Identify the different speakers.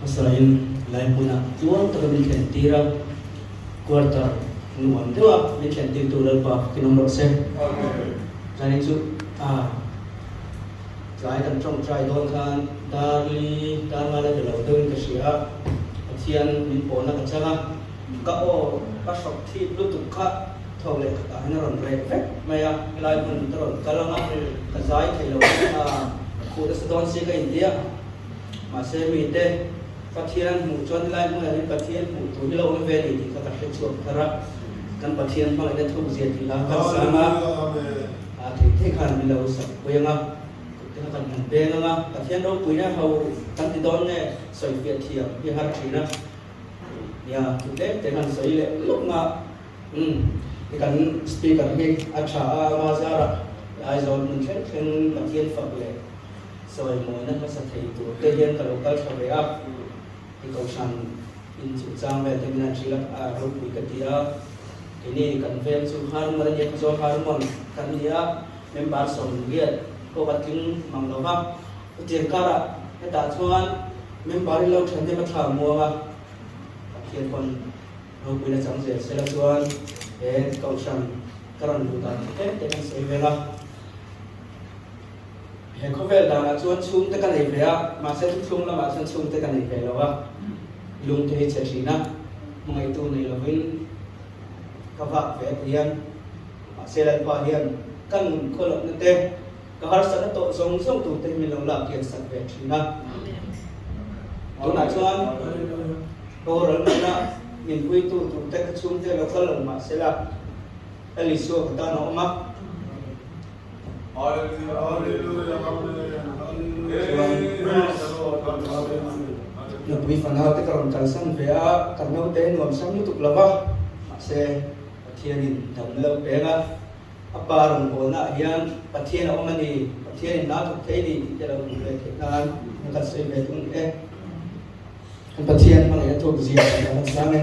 Speaker 1: Hmasain lai hmunah tluang taka min thlen tir a, quarter nuam deuha min thlen tirtu Lalpa fakin awm rawh se. Zanin chu a tlai kan tawngtai dawn khan Darli dar ngai la be lo deuhin ka hria a, Pathian min pawhna ka chang a, ka aw ka hrawk thip lutuk kha tho leh khatah hian a rawn reh vek mai a, helai hmun ka rawn kal ang a, ka zai thei lo a, khuh nasa dawn si ka intia. Mahse mite Pathian hmuh chuan helai hmunah hian Pathian hmuh tur hi lo awm ve a ni tih kha ka hre chhuak thar a, kan Pathian hmangaihna thuk zia tih kha kan sang a, a thei thei khan min lo sak pui ang a, kut te kha kan han peng ang a, Pathian ropuina ho kan ti dawn nge sawifiah thiam hi a har thin a, nia thu tlem te khan sawi leh lawk nga, umm kan speaker hi a tha a, ama zarah Aizawl hmun thleng thleng Pathian fak leh. Sawi mawina hmasa thei tur te hian ka lo kal tha ve a, i kohhran in chungchang vel te min han hrilh a, ropui ka ti a, keini kan veng chu Harmon a nia, Khawzawl Harmon kan ni a, member 80 pawh ka tling mang lo va, chutiang karah hetah chuan member in lo then hnem a thla muang a, Pathian pawn ropuina chang zel sela chuan he kohhran ka rawn luh dan chu tlem te kan sawi vel a. He khawvel danah chuan chhungte ka nei ve a, mahse thuthlung lamah chuan chhungte ka nei ve lo a, lungte hi chhe thin a, hmangaihtu nei lovin ka vak ve a ti hian, mahse Lalpa hian ka nun khawlawpna te, ka harsatna tawh zawng zawng turte hi min lo lak kian sak ve thin a. Tunah chuan boral nuna min puitu turte ka chhungte lo kal lo mahsela Elisua ka tan a awm a. Nupui fanau te ka rawn kalsan ve a, ka naute nuam sam lutuk lo va, mahse Pathianin damna lo peng a, a pa rawn bawlnaah hian Pathian a awm a ni, Pathianin hna thawk thei a ni tih te lo hmuh ve theih nan ka kan sawi ve tung e. Kan Pathian hmangaihna thawk zia kan sang e.